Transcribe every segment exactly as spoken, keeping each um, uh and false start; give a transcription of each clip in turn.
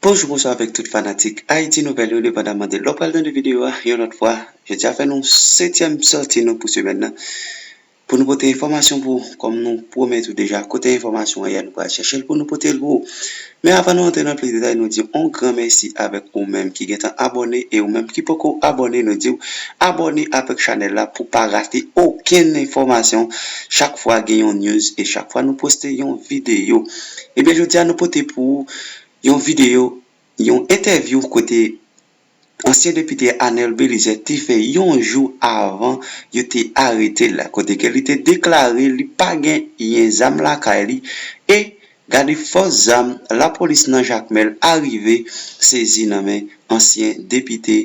Bonjou, bonswa avèk tout fanatik Ayiti Nouvèl yo, depandaman de lè w pral tande videyo a yon lòt fwa. Jodi a fè nou setyèm sòti nou pou semèn nan. Pou nou pote enfòmasyon pou ou, kòm nou pwomèt ou deja, kote enfòmasyon an ye a, nou pral chèche l pou nou pote l pou ou. Men avan nou antre nan plis detay, nou di yon gran mèsi avèk ou menm ki gentan abòne e ou menm ki poko abòne, nou di w abòne avèk chanèl la pou pa rate okenn enfòmasyon chak fwa gen yon news e chak fwa nou poste yon videyo. Ebyen, jodi a nou pote pou ou yon videyo, yon entèvyou kote ansyen depite Arnel Belizaire te fè yon jou avan yo te arete l la, kote ke li te deklare li pa gen yen zam lakay li e gade fòs zam lapolis nan Jakmèl arive sezi nan men ansyen depite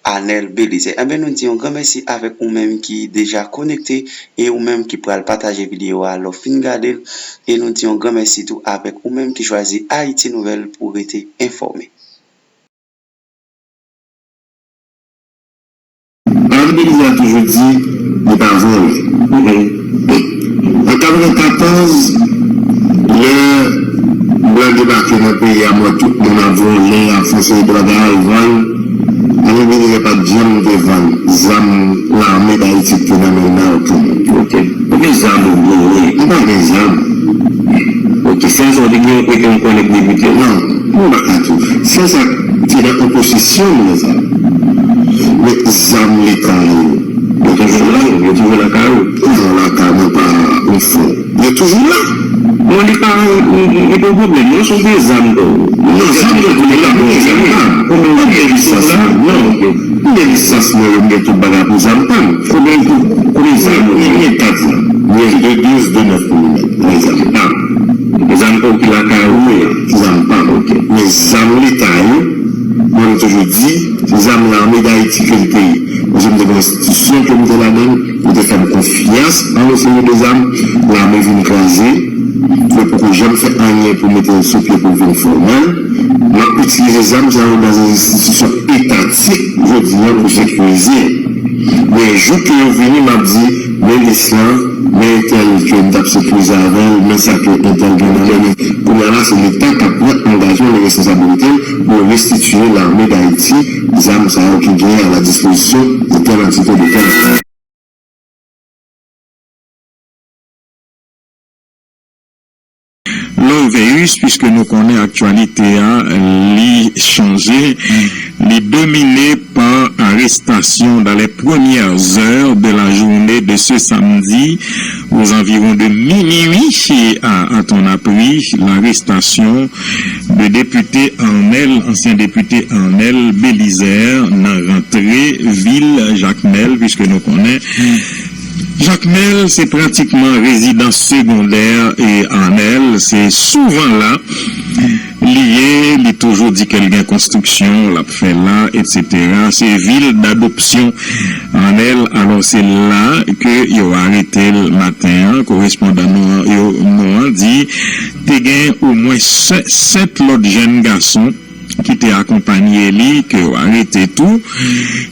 Arnel Belizaire. Enben, nou di yon gran mèsi avèk ou menm ki deja konekte e ou menm ki pral pataje videyo a lè w fin gade l. E nou di yon gran mèsi tou avèk ou menm ki chwazi Ayiti Nouvèl pou w rete enfòme. Arnel Belizaire toujou di li pa vòlè. An katrevenkatòz, lè blan debake nan peyi a, mwen tout moun ap vòlè, ap fè seri de bagay, al vann. Arnel Belizaire pa t janm te vann zam lame Dayiti ki te nan men l nan okenn. Ok. Konbyen zam ou genyen? M pa gen zam. Ok, sèl sa w te gen, ou te gen yon kòlèg depite? Non, mwen pa ka tou. Sèl sa ki nan an posesyon m nan zam. Men zam Leta yo. Yo toujou la, yo toujou lakay ou. Non, lakay mwen pa yon fon. Yo toujou la. Non, li pa, li, li, li pa yon pwoblèm. Non, se yon zam tou. Non, zam yo toujou la, men zam pa. Konbyen, konbyen lisans la? Non. M gen lisans mwen yo, m gen tout bagay pou zam pa m. Konbyen, konbyen zam ou gen? M gen kat zam. M gen de douz, de nèf milimèt. Mwen zam pa m. Zam pa w ki lakay ou ye? Zam pa m. Ok. Men zam Leta yo, mwen m toujou di, se zam Lame Dayiti ke l te ye. Paske m te gen yon enstitisyon ke m te ladan l, yo te fè m konfyans, ban m yon seri de zam, lame vin kraze, yo poko janm fè anyen pou mete l sou pye pou l vin fòmèl. M ap itilize zam sa yo nan enstitisyon etatik jodi a pou sekirize. Men jou ke yo vini, m ap di, men lis lan, men entèl ke m t ap sekirize avè l, men sa ke entèl gen nan men li. Kounye a la, se Leta k ap pran angajman li, responsabilite l pou restitiye Lame Dayiti zam sa yo ki genyen a la dispozisyon de tèl antite, de tèl. Lorveus, puiske nou konnen aktyalite a, li chanje, li domine pa arestasyon dans les premières heures de la journée de ce samedi, aux environs de minuit, à, à ton appris, l'arrestation de député Arnel, ansyen depite Arnel Belizaire, nan rantre vil Jakmèl, puiske nou konnen Jakmèl se pratikman rezidans segondè e Arnel se souvan la li ye, li toujou di ke l gen konstriksyon l ap fè la, etsetera. Se vil dadopsyon Arnel, alò se la ke yo arete l maten an. Korespondan nou an, yo, nou an di te gen omwen se-, sèt lòt jèn gason ki te akonpanye li, ke yo arete tou.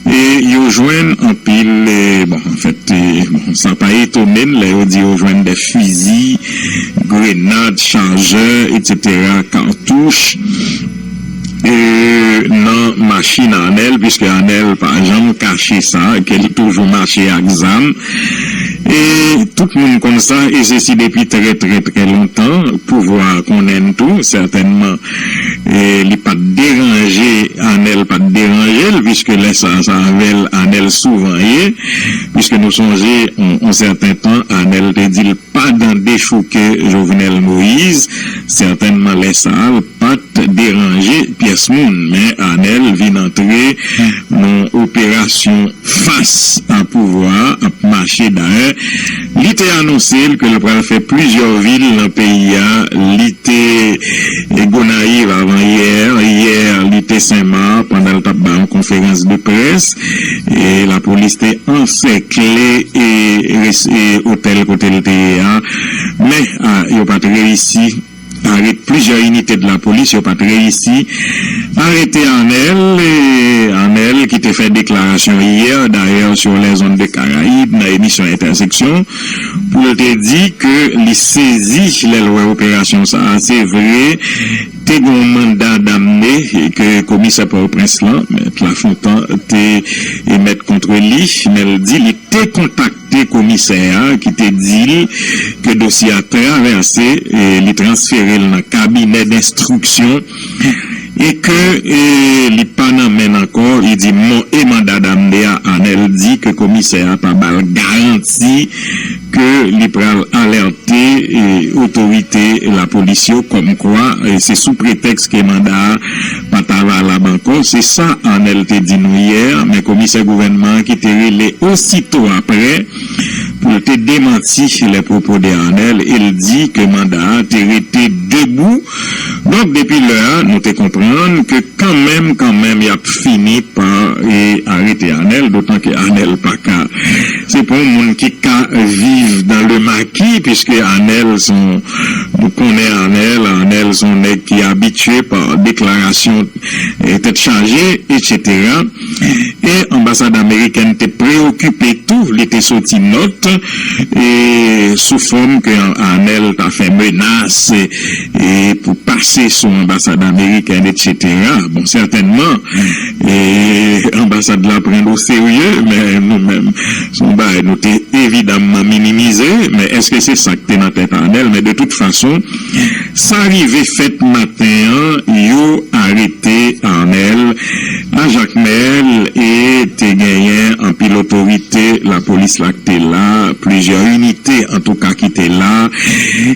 E yo jwenn anpil, e, bon, anfèt, e, bon, sa pa etone n lè yo di yo jwenn de fizi, grenad, chajè, etsetera, katouch, e, nan machin Arnel, piske Arnel pa janm kache sa, ke li toujou mache ak zam. E tout moun konn sa, e sesi depi trè, trè, trè lontan. Pouvwa a konnen n tou, sètènman, e li pa t deranje, Arnel pa t deranje l, piske lè sa, sa avè l, Arnel souvan ye, piske nou sonje, on, on sèten tan, Arnel te di l pa nan dechouke Jovenel Moïse, sètènman lè sa a, l pa t deranje pyès moun, men Arnel vin antre nan operasyon fas a pouvwa a ap mache. Dayè, li te anonse l ke l pral fè plizyè vil nan peyi a. Li te, e, Gonayiv avan yè, yè, li te Senmak pandan l t ap bay yon konferans de près. E lapolis te ansèkle, e, res-, e, otèl kote l te ye a. Men, a, yo pa t reyisi arete plizyè inite de lapolis, yo pa t reyisi arete Arnel, e, Arnel ki te fè deklarasyon yè, dayè, sur les ondes de Caraïbes, nan emisyon Entèseksyon, pou l te di ke li sezi lè l wè operasyon sa a. Se vre, te gen yon manda damne ke komisè Pòtoprens lan, Mèt Lafontan, te emèt kont li, men l di li te kontakte komisè a ki te di l ke dosye a travèse, e li transfere l nan kabinè denstriksyon e ke e, li pa nan men l ankò. Li di, mwen, e manda damne a, Anèl di ke komisè a pa ba l garanti ke li pral alète e, otorite lapolis yo kòmkwa e, se sou pretèks ke manda a pa ta valab ankò. Se sa Anèl te di nou yè, men komisè gouvènman an ki te rele osito apre pou l te demanti les propos de Anèl e l di ke manda a te rete debou. Donk, depi lè a, nou te konprann ke kanmenm, kanmenm, y ap fini pa e, arete Anèl, dotan ke Anèl pa ka. Se pa yon moun ki ka viv dans le maquis, piske Anèl se yon, nou konnen Anèl, Anèl se yon nèg ki abitye pa deklarasyon e, tèt chaje, etsetera. E anbasad amerikèn te preokipe tou, li te soti nòt e, sou fòm ke Anèl ta fè menas e, pou pase sou anbasad amerikèn, etsetera. Bon, sètènman, e, anbasad la pran l o serye, men nou menm, se yon bagay nou te evidamman minimize, men èske se sa k te nan tèt Anèl? Men de tout fason, sa rive fèt maten an, yo arete Anèl a Jakmèl e te genyen anpil otorite lapolis la k te la, plizyè inite antouka ki te la.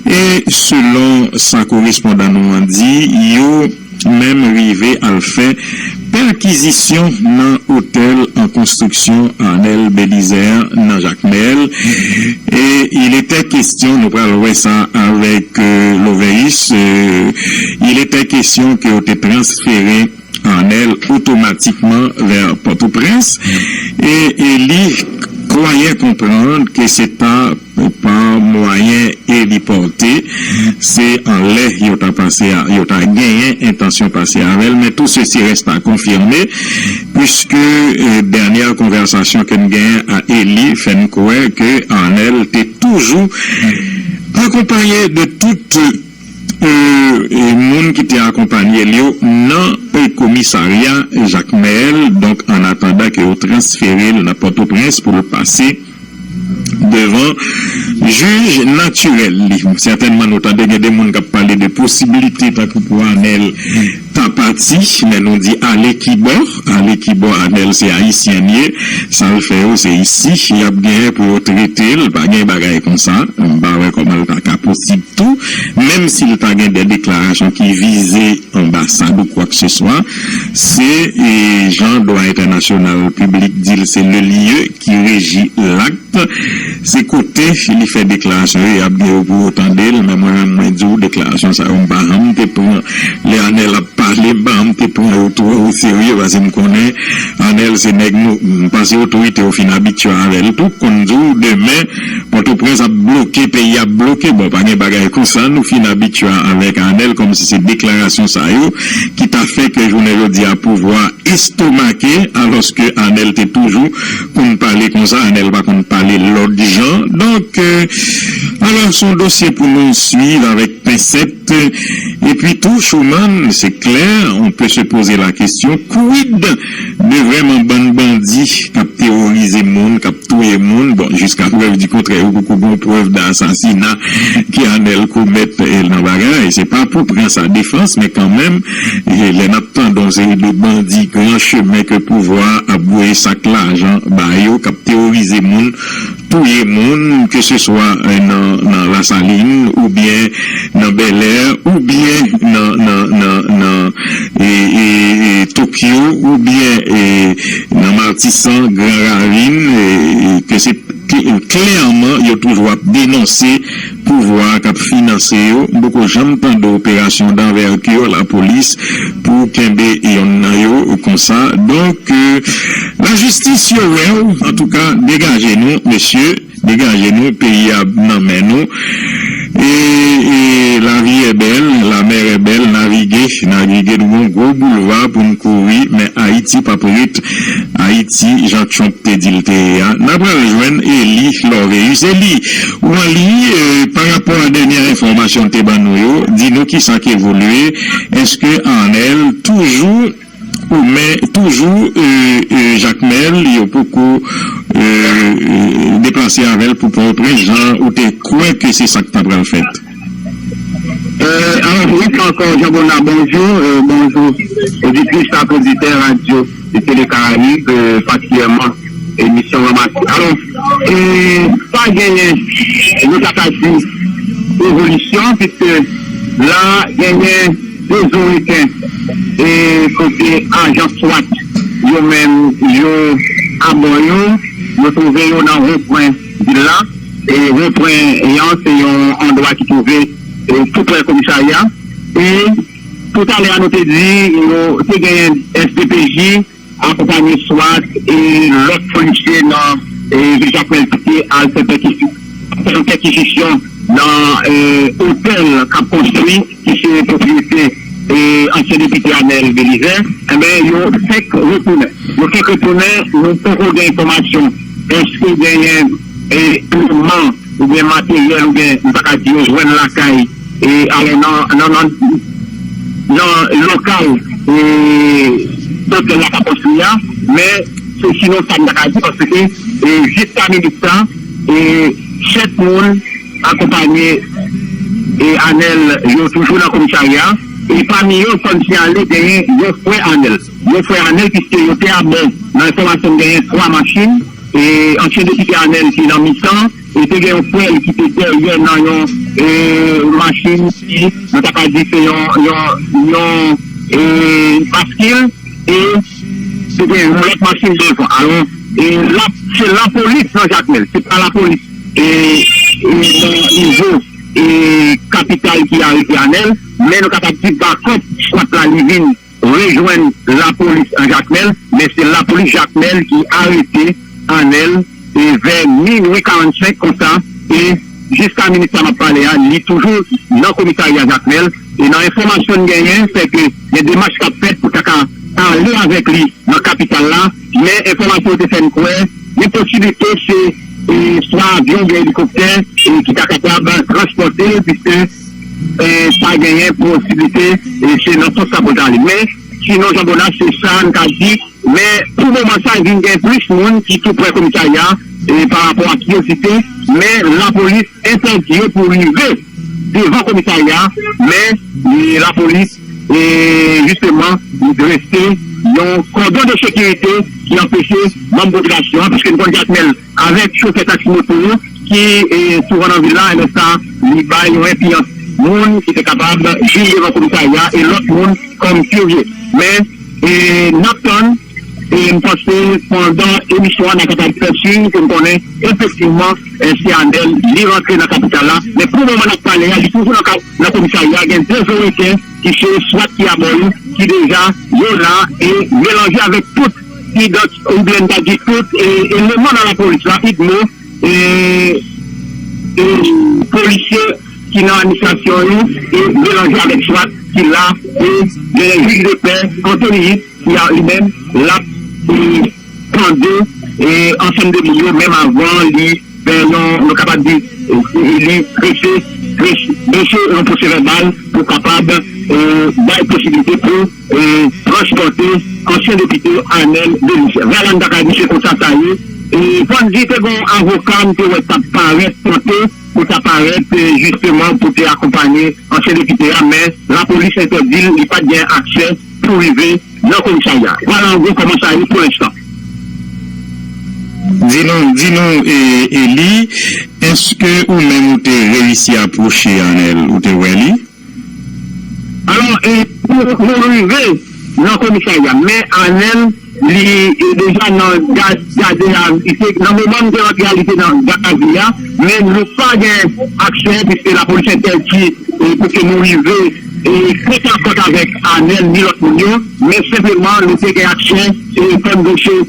E selon sa korespondan nou an di, yo menm rive al fè pèkizisyon nan otèl an konstriksyon Anèl Belizaire nan Jakmèl. Et il était question, nou pral wè sa avèk euh, Loveis, euh, il était question ke yo te transfere Anèl otomatikman vè Pòtoprens e, e li kwayè konprann ke se ta pa mwayen elipòte, se anlè yo ta panse a, yo ta genyen entansyon pase avè l, men tout ceci reste à confirmer, puisque euh, dènyè konvèsasyon ke n genyen a Eli fè n kwè ke Anèl te toujou akonpaye de tout euh, e moun ki te akonpanye l yo nan komisarya Jakmèl, donk an atandan ke yo transfere l nan Pòtoprens pou l pase devan jij natirèl li. Sètènman, nou tande gen de moun k ap pale de posibilite tankou pou Anèl ta pati, men nou di ale kibò, ale kibò Anèl se ayisyen l ye, sa l fè yo se isi y ap genyen pou yo trete l, pa gen bagay konsa, m pa wè kòman l ta ka posib tou, menm si l ta gen de deklarasyon ki vize anbasad ou kwakeseswa, se e, jan dwa entènasyonal piblik di l, se le lieu qui régit l'acte, se kote li fè deklarasyon yo, y ap gen yo pou yo tande l, men mwen menm mwen di w, deklarasyon sa yo m pa janm te pran, lè Anèl ap pale, m pa janm te pran yo twò o serye, paske m konnen Anèl se nèg nou, m panse otorite yo fin abitye avè l tou, konn di w demen, Pòtoprens ap bloke, peyi ap bloke, bon, pa gen bagay konsa, nou fin abitye avèk Anèl, kòmsi se deklarasyon sa yo ki ta fè ke jounen jodi a pouvwa estomake, alòske Anèl te toujou konn pale konsa, Anèl pa konn pale lòt jan. Donk, euh, alò, se yon dosye pou nou swiv avèk pensèt. Epi tou, Schumann, se klè, on peut se poser la question, quid de vrèman bann bandi k ap teworize moun, k ap touye moun? Bon, jiska prèv di kontrè, yo poko gen prèv de asasina ke Anèl komèt eh, nan bagay. Se pa pou pran sa defans, men kanmenm, eh, lè n ap tande yon seri de bandi gran chemen ke pouvwa ap voye sak lajan ba yo, k ap teworize moun, touye moun, ke se swa eh, nan, nan Lasalin, oubyen nan Bèlè, oubyen nan, nan, nan, nan e, e, e, Tokyo, oubyen e, nan Matisan, Gran Ravin, e, e, ke se klèman yo toujou ap denonse pouvwa k ap finanse yo. M poko janm tande operasyon danvèti lapolis pou kenbe yonn nan yo konsa. Donk, euh, lajistis yo wè w. Antouka, degaje nou, mesye, degaje nou, peyi a nan men nou. E, e, la vie est belle, la mer est belle, navige, navige, nou gon gwo boulva pou n kouri, men Ayiti p ap ret Ayiti, jan Trump te di l te ye a. N a pral jwenn Eli Lorveus. Eli, ou an liy, e, pa rapò a dènyè enfòmasyon w te ban nou yo, di nou kisa k evolye, èske Arnel toujou ou men toujou, e, e, Jakmèl, yo poko, e, e, deplase avè l pou Pòtoprens, jan ou te kwè ke se sa k ta pral fèt? E, alò, yon fwa ankò, Jean Bonnard, bonjou, e, bonjou, oditris ak oditè radyo e Tele Karayib, e, patikilyèman emisyon Ranmase. Alò, e, pa genyen, nou ta ka di, evolisyon, piske la genyen de Zoriken, e kote ajan swat yo menm yo abò yo, yo twouve yo nan wonpwen vil la. E wonpwen an se yon andwa ki twouve, e, tou prè komisarya. E toutalè a nou te di yo te genyen S D P J akonpanye swat e lòt polisye nan, e, vil Jakmèl ki te al fè pèkisi-, fè yon pèkizisyon nan, e, otèl k ap konstwi, ki se pwopriyete, e, ansyen depite Arnel Belizaire. Enben, yo fèk retounen. Yo fèk retounen, nou poko gen enfòmasyon èske genyen, e, eleman oubyen materyèl oubyen, m ta ka di, yo jwenn lakay, e, alò, nan, nan, nan, nan lokal, e, otèl la ka konstwi a, men se sinon sa m ta ka di, paske, e, jiska minit sa, e, sèt moun akonpanye, e, Arnel yo toujou nan komisarya, e pami yo, fò n siyale, genyen yon frè Arnel. Yon frè Arnel, piske yo te abò, nan enfòmasyon m genyen, twa machin, e ansyen depite Arnel ki nan mitan, e te gen yon frè l ki te dèyè nan yon, e, machin ki, nou ta ka di se yon, yon, yon, e, baskil, e te gen yon lòt machin devan. Alò, e, la, se lapolis nan Jakmèl, se pa lapolis, e, e, nan nivo, e, kapital ki arete Arnel, men nou kapab di bakòp swat la li vin rejwenn lapolis an Jakmèl, men se lapolis Jakmèl ki arete Arnel, e, vè minwi karannsenk konsa, e jiska minit sa m ap pale a, li toujou nan komisarya Jakmèl, e nan enfòmasyon n genyen, se ke gen demach k ap fèt pou ta ka ale avèk li nan kapital la, men enfòmasyon yo te fè n kwè, gen posiblite se, e, swa avyon oubyen elikoptè, e, ki ta kapab transpòte l, piske, e, pa genyen posiblite, e, se nan sans sa pou l ta ale. Men, sinon, Jean Bonnard, se sa n ka di, men pou moman sa, vin gen plis moun ki tou prè komisarya, e, pa rapò a kiyozite, men lapolis entèdi yo pou rive devan komisarya, men, e, lapolis, e, jisteman, drese yon kòdon de sekirite ki anpeche manm popilasyon an, piske n konn Jakmèl avèk chofè taksi moto yo ki, e, souvan nan vil la, e lè sa, li bay yon enfliyans moun ki te kapab vin devan komisarya e lòt moun kòm kirye. Men, e, n ap tann, e m panse pandan emisyon an, n a kapab fè siy pou n konnen efektivman, e, si Arnel li rantre nan kapital la. Men pou moman n ap pale a, li toujou nan ka-, nan komisarya, gen de Zoriken ki se swat ki abò yo, ki deja yo la e melanje avèk tout idant-, oubyen n ta di tout, e, eleman nan lapolis la, idmo, e, e polisye ki nan administrasyon yo, e melanje avèk swat ki la, e genyen jij de pè Anthony Hicks ki a li menm l ap, e, tande, e, ansanm de moun yo, menm avan li fè yon, nou kapab di, e, li drese, drese, drese yon pwosè vèbal pou kapab, e, bay posiblite pou, e, transpòte ansyen depite Arnel Belizaire. Vwala, n ta ka di se konsa sa ye. E fò n di te gen yon avoka m te wè t ap parèt tante pou ta parèt, e, jisteman pou te akonpanye ansyen depite a, men lapolis entèdi l, li pa t gen aksè pou rive nan komisarya. Vwala an gwo kòman sa ye pou lenstan. Di nou, di nou, e, Eli, èske ou menm ou te reyisi apwoche Arnel, ou te wè li? Alò, e, pou nou rive nan komisarya, men Arnel, li, e, deja nan gad, gade a, li te, nan moman nou te rantre a, li te nan gad a vi a, men nou pa gen aksè, piske lapolis entèdi, e, pou ke nou rive, e, kòt a kòt avèk Arnel ni lòt moun yo, men senpleman nou te gen aksè, e, fò n dosye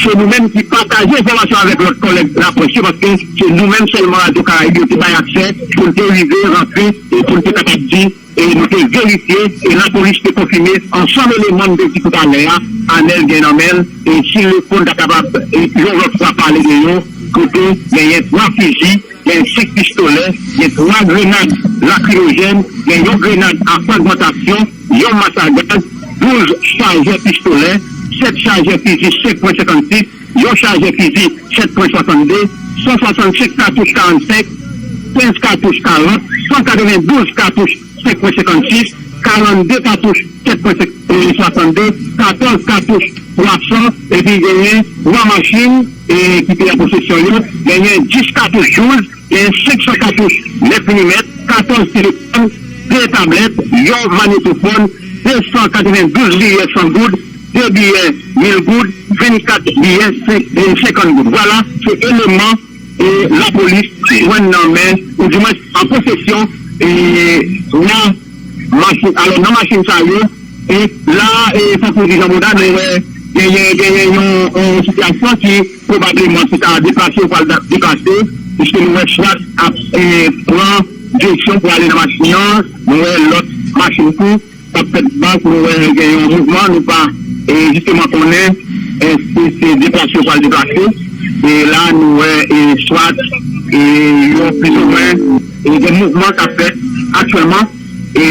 Se nou menm ki pataje enfòmasyon avèk lòt kòlèg laprès yo, paske se nou menm sèlman Radyo Karayib yo te bay aksè pou n te rive rantre e pou n te kapab di e nou te verifye e lapolis te konfime ansanm eleman m te di toutalè a, Anèl gen nan men l, e si le fon ta kapab e yon lòt fwa pale de yo, kote genyen twa fizi, gen senk pistolè, gen twa grenad lakrimojèn, gen yon grenad a fragmantasyon, yon mas a gaz, douz chajè pistolè, sèt chajè fizi senk pwen senkannsis, yon chajè fizi sèt pwen swasannde, san swasannsenk katouch karannsenk, kenz katouch karant, san katrevendouz katouch senk pwen senkannsis, karannde katouch sèt pwen senk, e, swasannde, katòz katouch twa san, epi genyen twa machin e, ki te an posesyon yo, genyen dis katouch douz, genyen senk san katouch nèf milimèt, katòz telefòn, de tablèt, yon manyetofòn, de san katrevendouz biyè san goud, de biyè mil goud, vennkat biyè senk, e, senkant goud. Vwala, se eleman e, lapolis jwenn nan men, oudimwens an posesyon e, nan machin. Alò, nan machin sa yo, e, la, e, fòk nou di Jean Baudat, nou wè genyen, genyen yon, yon sitiyasyon ki pwobableman si ta deplase ou pral da- deplase, piske nou wè SWAT ap e, pran direksyon pou ale nan machin an, nou wè lòt machin tou k ap fèt bak, nou wè gen yon mouvman, nou pa e, jisteman konnen èske se deplase yo pral deplase. E la, nou wè e, SWAT e, yo plizoumwen e, gen mouvman k ap fèt aktyèlman. E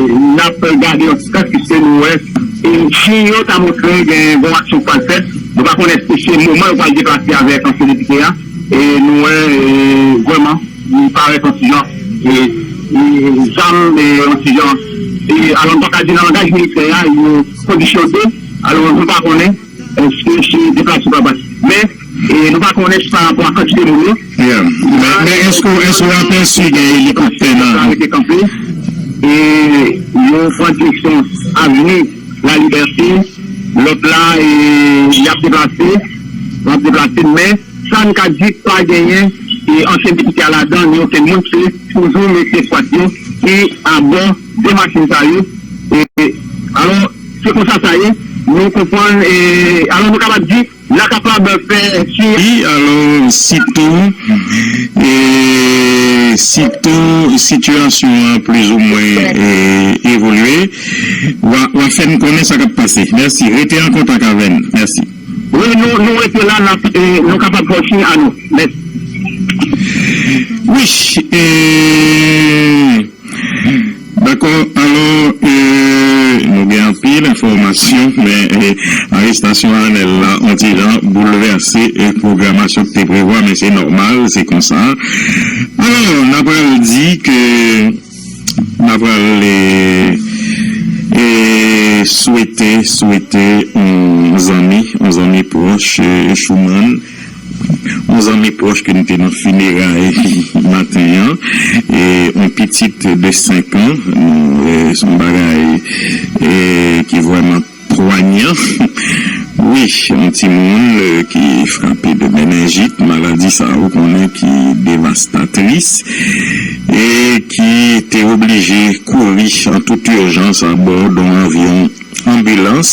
n ap gade yon ti tan, piske nou wè e, si yo ta montre gen yon aksyon k pral fèt, nou pa konnen èske se moman yo pral deplase avèk ansyen depite a. E nou wè e, vrèman li parèt yon ti jan e, e, zam e, yon ti jan e, alò, nou pa ka di nan langaj militè a, yo kondisyone. Alò, nou pa konnen èske se deplase pa bat, men e, nou pa konnen se pa rapò a kantite moun yo. Yeah. Men men èske èske w apèsi gen elikoptè nan arete kanpe e, yo pran direksyon avni Lalibète, lòt la e, y ap deplase, y ap deplase, men sa n ka di, pa genyen e, ansyen depite a ladan, ni okenn moun, se toujou mesye SWAT yo ki abò de machin sa yo. E, alò, se konsa sa ye, nou konprann e, alò, nou kapab di n a kapab fè si wi, alò, sitou e, sitou sitiyasyon an plizoumwen e, evolye, w a, w a fè n konnen sa k ap pase. Mèsi. Rete an kontak avè n. Mèsi. Wi, nou, nou rete la, n ap, e, nou kapab fè w siy a nou. Mèsi. Wi, e, dakò, alò, e, nou gen anpil enfòmasyon, men e, arestasyon Anèl la, yon ti jan boulvèse e, pwogramasyon k te prevwa, men se nòmal, se konsa. Alò, n ap pral di ke n ap pral e, e, swete, swete yon zanmi, yon zanmi pwòch e, Schumann, yon zanmi pwòch ke n te nan fineray maten an, e yon pitit de senk an, nou, e, se yon bagay e, ki vrèman pwanyan. Wi, yon timoun e, ki frape de menenjit, maladi sa ou konnen ki devastatris, e ki te oblije kouri an tout ijans abò yon avyon anbilans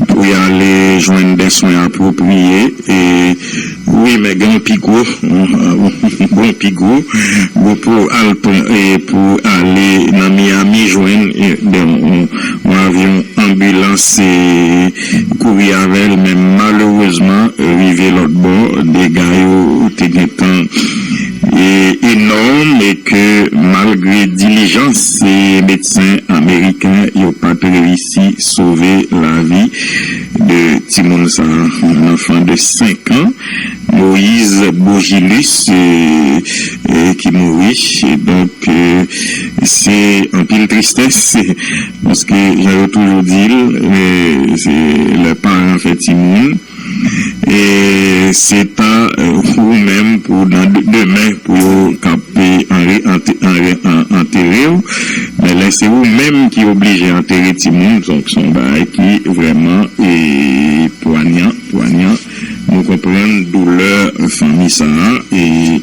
pou y ale jwenn de swen apwopriye. E wi, men gen yon pi gwo, gen yon pi gwo, gwo pou al pran, e pou ale nan Miami jwenn e, de yon, yon avyon anbilans e kouri avè l, men malerezman rive lòt bò, dega yo te gentan e enòm e ke malgre dilijans e medsen ameriken, yo pa t reyisi sove lavi de timoun sa a, yon anfan de senk an, Moïse Bogilus, e, e, ki mouri. E donk, e, se anpil tristès, paske jan yo toujou di l, e, se lè paran fè timoun. E se pa e, ou menm pou nan de- demen pou yo kanpe anre- ante- anre- an- antere w, men lè se ou menm ki oblije antere timoun, donk se yon bagay ki vrèman e, pwanyan, pwanyan. Nou konprann doulè fanmi sa a, e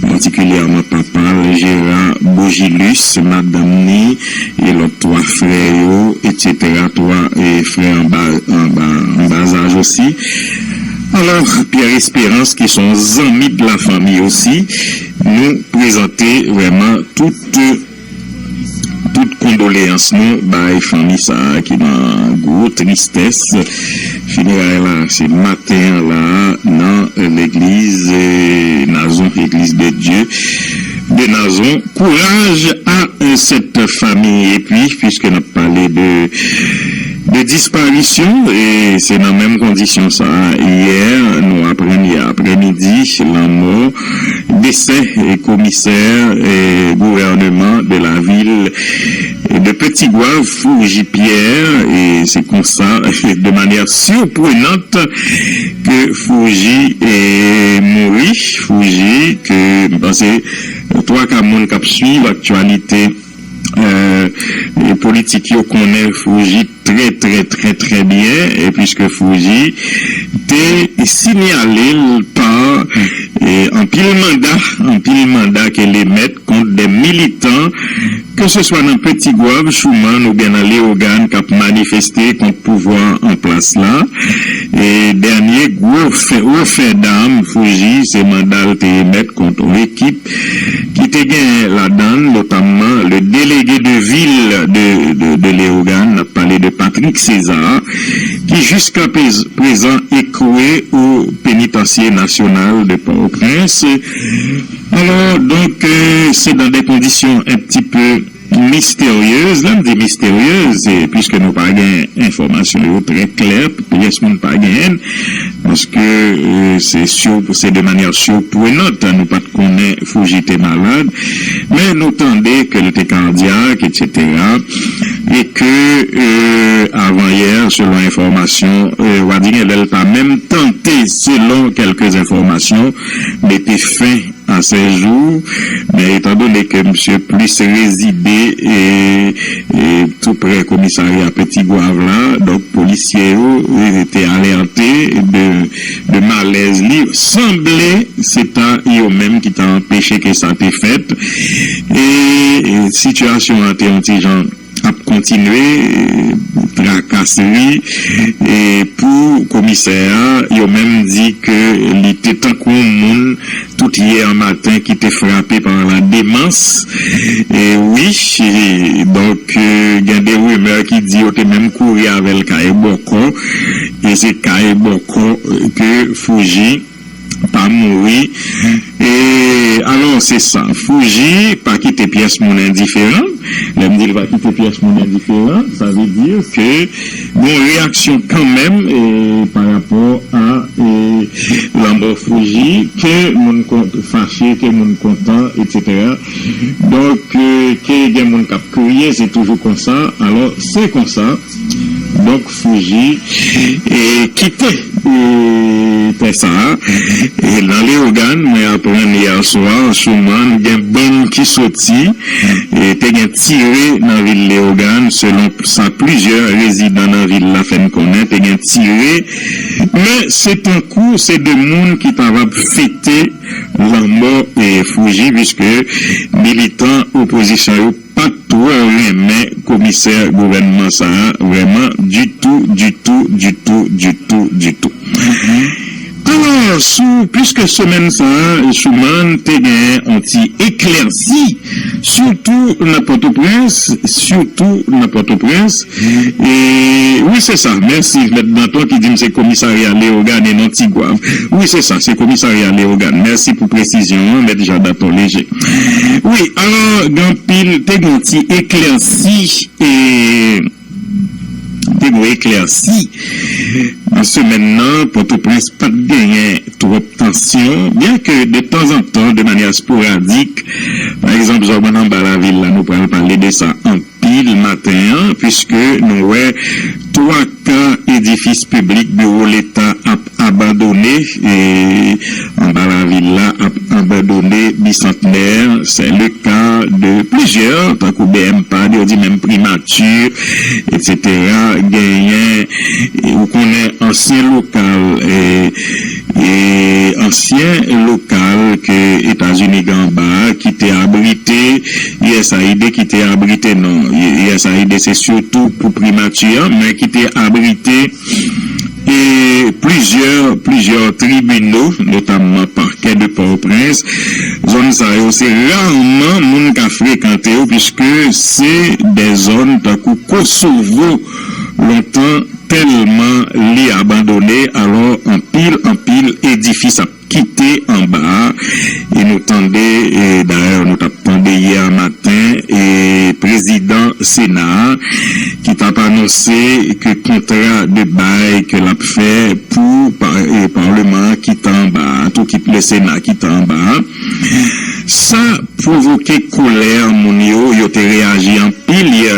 patikilyèman papa l, Gérard Bogilus, madanm ni, e lòt twa frè yo, etsetera, twa e, frè anba, anba, anba zaj osi. Alò, Pierre Espérance, ki se yon zanmi de la famille aussi, nou prezante vrèman tout, tout kondoleyans nou bay fanmi sa a ki nan gwo tristès. Fineray la, se maten an la, nan legliz, eh, Nazon, Église de Dieu de Nazon. Courage à, euh, cette famille. Epi, piske n ap pale de, de disparisyon, e se nan menm kondisyon sa a, yè, nou aprann yè aprèmidi, lanmò, desè, e komisè, e gouvènman de la vil de Petit Goâve, Fouji Pierre, e se konsa, de manyè siprenant, ke Fouji, e, mouri, Fouji, ke, m panse, twa ka moun k ap swiv aktyalite, e, e politik yo konnen Fouji trè, trè, trè, trè byen, e piske Fouji te sinyale l pa, e, anpil manda, anpil manda ke l emèt kont de militan, ke se swa nan Petit Goâve, Chouman oubyen nan Leyogàn k ap manifeste kont pouvwa an plas la. E dènye gwo fè, wo fè dam Fouji, se manda l te emèt kont yon ekip ki te gen ladan l notamman le délégué de ville de, de, de Leyogàn, n ap pale de Patrick César, ki jiska pez-, prezan ekwe o Pénitencier National de Port-au-Prince. Alò, donk, euh, se dans des conditions un petit peu mystérieuses. Lè m di misteryez, se piske nou pa gen enfòmasyon yo trè klè, pyès moun pa genyen l, paske, euh, se sur-, se de manyè siprenant, nou pa t konnen Fouji te malad, men nou tande ke l te kadyak, etsetera, e ke, euh, avan yè, selon enfòmasyon, euh, w a di gen lè l pa menm tante, selon kèlke enfòmasyon, mete fen a sèjou, men etandone ke misye plis rezide e, e tou prè komisarya Petit Goâve la, donk polisye yo, e, te alète de, de malèz li. Sanble se ta yo menm ki ta anpeche ke sa te fèt. E, e sitiyasyon an te yon ti jan ap kontinye, e, trakasri, e, pou komisè a, yo menm di ke li te tankou yon moun tout yè maten ki te frape pa la demans. E wi, e, donk, e, gen de rimè ki di yo te menm kouri avè l kay bòkò, e se kay bòkò, e, ke Fouji pa mouri. E, alò, se sa. Fouji pa kite pyès moun endiferan. Lè m di l pa kite pyès moun endiferan, sa vle di ke gon reyaksyon kanmenm, e, pa rapò a, e, lanmò Fouji, ke moun kon-, fache, ke moun kontan, etsetera. Donk, e, ke gen moun k ap kriye, se toujou konsa. Alò, se konsa. Donk, Fouji, e, kite, e, tè sa a. E nan Leyogàn, mwen aprann yè swa, Chouman, gen bann ki soti, e, te gen tire nan vil Leyogàn, selon sa plizyè rezidan nan vil la fè n konnen, te gen tire. Men se tankou se de moun ki t ap fete lanmò, e, Fouji, piske militan opozisyon yo pa t twò renmen komisè gouvènman sa a vrèman ditou, ditou, ditou, ditou, ditou. Alò, sou, piske semèn sa a, Chouman te gen yon ti eklèsi, sitou nan Pòtoprens, sitou nan Pòtoprens. E, wi, se sa. Mèsi, Mèt Danton ki di m se komisarya Leyogàn e non Ti Gwav. Wi, se sa, se komisarya Leyogàn. Mèsi pou presizyon an, Mèt Jean Danton Léger. Wi, alò, gen anpil, te gen yon ti eklèsi, e, te gen yon eklèsi. Nan semèn nan, Pòtoprens pa t genyen twòp tansyon, byen ke de tanzantan, de manyè esporadik, pa egzanp, zòn anba lavil la, nou pral pale de sa anpil maten an, piske nou wè twa ka edifis piblik, biwo Leta ap abandone, e anba lavil la ap abandone, Bisantnè, c'est le cas de plusieurs, tankou B M P A D, yo di menm Primati, etsetera, genyen, e, ou konnen ansyen lokal, e, e, ansyen lokal ke Etazini gen anba a, ki te abrite U S A I D, ki te abrite, non, U S A I D se sitou pou Primati an, men ki te abrite e plizyè, plizyè tribino, notamman pakè de Pòtoprens. Zòn sa yo, se raman moun ka frekante yo, piske se de zòn tankou Kosovo, lontan tèlman li abandone, alò anpil, anpil edifis ap kite anba a. E nou tande, e dayè nou t ap tande yè maten, e prezidan Sena a ki t ap anonse ke kontra de bay ke l ap fè pou pa- e Parleman an kite anba a, tou kit le Sena kite anba a. Sa pwovoke kolè moun yo, yo te reyaji anpil yè